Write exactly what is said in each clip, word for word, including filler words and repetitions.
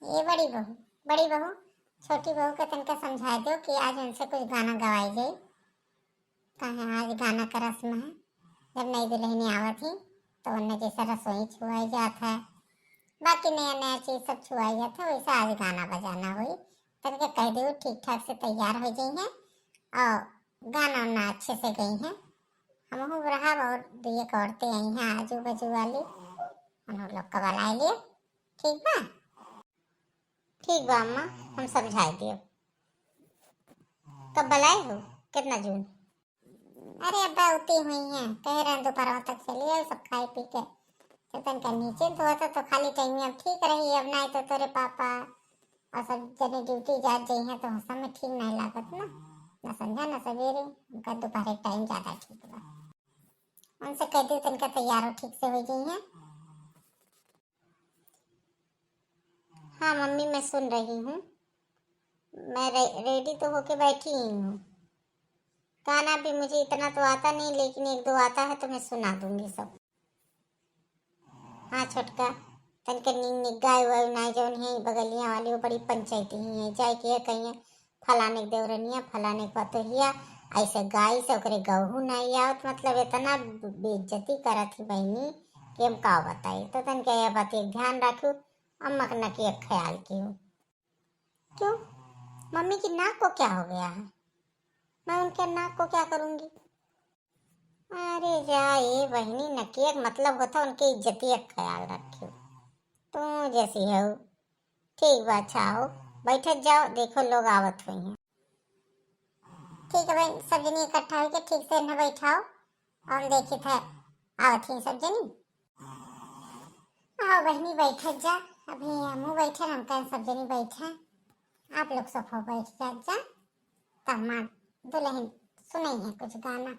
ए बड़ी बहू, बड़ी बहू, छोटी बहू के तनका समझाइ देउ कि आज उनसे कुछ गाना गवाइ जाई। काहे आज गाना क रस्म है, जब नई दुलहिनी आवत ही तो उन्हें जैसे रसोई छुआई जात है, बाकी नया नया चीज सब छुआई जात है, वैसे आज गाना बजाना होई। तनका कहि देउ ठीक ठाक से तैयार होइ जइहैं और गाना उन्ना अच्छे से गइहैं। हमहू रहब और दुइ एक औरतें अइहैं आजू बाजू वाली, उन्हों लोग का बलाइ लेब। ठीक बा? ठीक बा अम्मा, हम समझाइ देब। कब बलाए हो? कितना जून? अरे अब्बा, उती हुइहैं, कहे रहे दोपहरवा तक चली आए, सब खाए पी के। तो तनका नीचे धोता तो खाली टाइम में अब ठीक रही, अब नाहीं तो तोरे पापा और सब जने ड्यूटी जात जइहैं तो सब में ठीक नाहीं लागत ना, ना संझा ना सवेरे, उनका दोपहर के टाइम ज्यादा ठीक बा। उनसे कहि देउ तनका तैयार हो, ठीक से होइ जइहैं। हाँ मम्मी, मैं सुन रही हूँ। मैं रे-, रेडी तो होके बैठी ही हूँ। गाना भी मुझे इतना तो आता नहीं, लेकिन एक दो आता है तो मैं सुना दूंगी सब। हाँ छोटका, तनके नीक नीक गाय वाय नाई, जौन है बगलिया वाली, वो बड़ी पंचायती ही है, जाए के कहिए फलाने के देवरनिया, फलाने के पतोहिया, ऐसे गाई से ओकरे गहू नाई आवत, मतलब इतना बेइज्जती करत ही बहिनी कि हम का बताई। तो तनके यह बात एक ध्यान रखू, अम्मा के नकिया ख्याल किहू। क्यों, मम्मी की नाक को क्या हो गया है? मैं उनके नाक को क्या करूँगी? अरे जा ए बहिनी, नकिया के मतलब होता उनके इज्जतिया के ख्याल रखियो। तू जैसी हो। ठीक बा, अच्छा आओ, बैठत जाओ, देखो लोग आवत हुइहैं। ठीक है बहन, सब जनी इकट्ठा होके ठीक से इन्हें बैठाओ, हम देखित है आवत ही सब जनी। आओ बहिनी, बैठत जा, अभी हमहू बैठे, हम कहें सब जनी बैठे, आप लोग सोफा बैठ जात जा, तब हमार दुलहिन सुनइहैं कुछ गाना।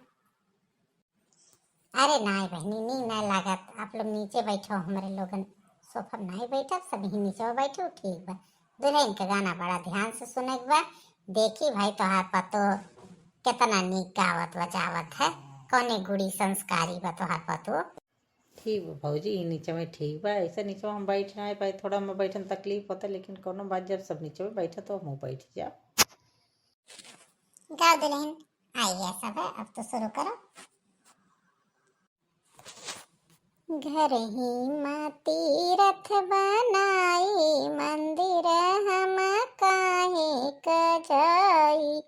अरे नाई बहिनी, नीक नाई लागत, आप लोग नीचे बैठो, हमरे लोगन सोफा में नाई बैठब, सब ही नीचे बैठो, ठीक बा। दुलहिन के गाना बड़ा ध्यान से सुने के बा, देखी भाई तोहार पतो कितना नीक गावत बजावत है, कौने गुड़ी संस्कारी बा तोहार पतो। ठीक बा भौजी, ई नीचे में ठीक बा। ऐसे नीचे में हम बैठ ना पाई, थोड़ा में बैठन तकलीफ होता, लेकिन कौनो बात, जब सब नीचे में बैठा तो हमहू बैठ जाओ। गाओ दुलहिन, आइए सब, अब तो शुरू करो। घर ही मा तीरथ बनाई, मंदिर हम काहे क जाई।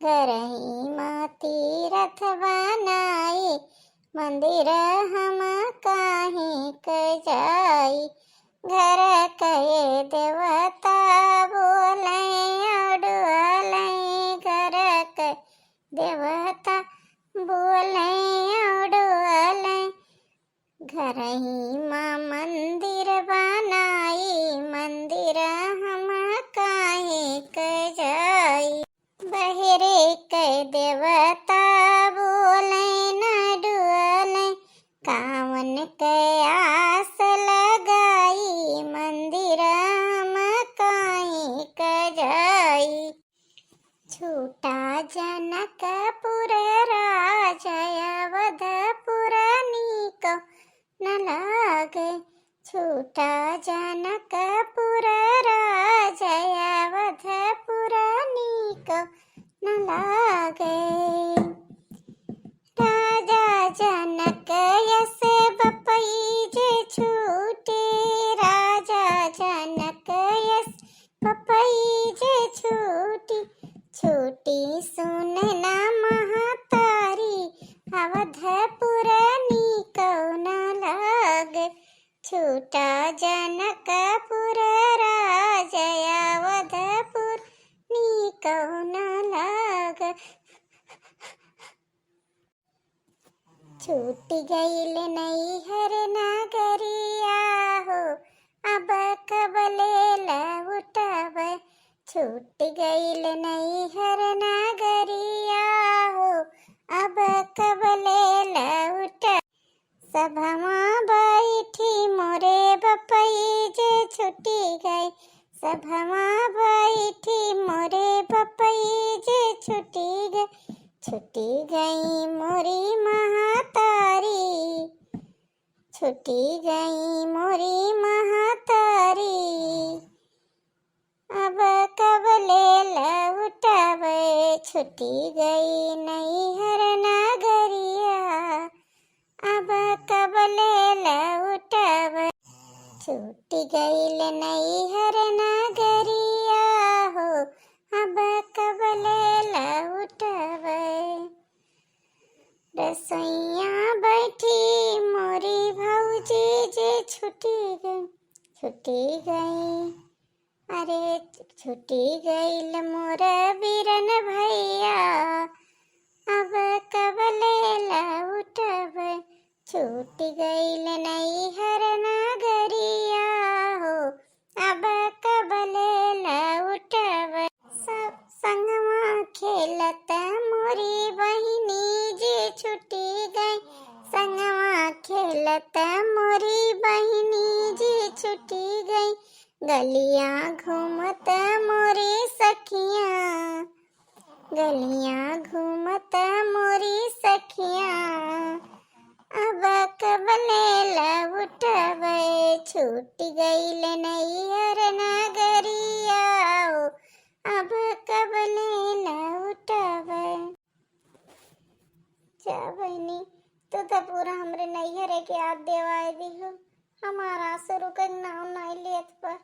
घर ही मा तीरथ बनाई, मंदिर हम काहे क जाई। घर के देवता बोले अउर डुअले, घर के देवता बोले अउर डुअले। घर ही मा मंदिर बनाई, मंदिर हम काहे क जाई। बहरे के देवता बोले न डुअले, कावन के आस लगाई, मंदिर हम काहे क जाई। छूटा जनकपुर राज अवधपुर नीक न लागे। छूटा जनकपुर राज अवधपुर नीक न लागे। राजा जनक यस बपई जे छूटी, राजा जनक यस बपई जे छूटी, छूटी सुन ना महतारी, अवधपुर नीक न लागे। छूटा जनकपुर राज अवधपुर नीक न लागे। छूट गइल नैहर नगरिया हो, अब कब ले लौटब। छूट गइल नैहर नगरिया हो, अब कब ले लौटब। सभवा बैठी मोरे बपई जे छूटी गई, सभवा बैठी मोरे बपई जे छूटी गई, छूटी गई मोरी महतारी, छूटी गई मोरी महतारी। छूटी गई नैहर नगरिया, अब कबले लौटब। छूटी गइल नैहर नगरिया हो, अब कबले लौटब। रसोइया बैठी मोरी भौजी जे छूटी गई, छूटी गई। अरे छूटी गइल मोर बीरन भैया, अब कबले लौटब। छूटी गइल नैहर नगरिया हो, अब कबले लौटब। सब संगवा खेलत मोरी बहिनी जे छूटी गई, संगवा खेलत मोरी बहिनी जे छूटी गई। गलिया घूमत मोरी सखिया, गलिया घूमत मोरी सखिया, अब कबले लौटब। छूटी गइल नैहर नगरिया हो, अब कबले लौटब। जा बहिनी, तू तो पूरा हमरे नैहरे के याद देवाए दिहू। हमार आंसू रुके के नाम नाई लेत बा।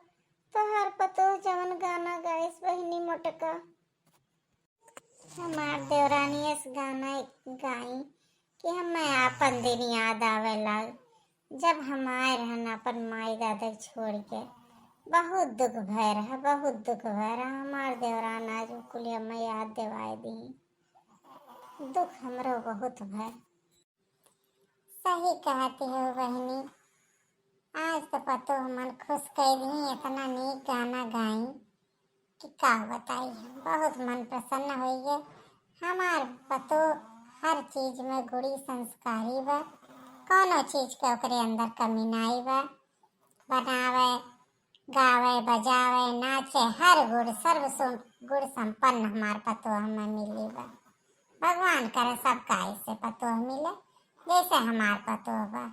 तोहार पतोह जवन गाना गाइस बहिनी मोटका। हमार देवरानी अस गाना गाई कि हमें आपन दिन याद आवे लाग, जब हम आए रहन अपन माई दादा के छोड़ के। बहुत दुख भय रहा, बहुत दुख भय रहा। हमार देवरान आज उ कुल हमें याद देवाए दी। दुख हमरो बहुत भय। सही कहती हो बहिनी, आज तो पतोह मन खुश कर दी, इतना नीक गाना गाई कि का बताई हम। बहुत मन प्रसन्न होइए। हमार पतोह हर चीज में गुणी संस्कारी बा, कौनो चीज के ओकरे अंदर कमी नाई बा। बनावे, गावे, बजावे, नाचे, हर गुण, सर्व सु-, गुण संपन्न हमार पतोह हमें मिली बा। भगवान करे सबका ऐसे पतोह मिले, जैसे हमार पतोह बा।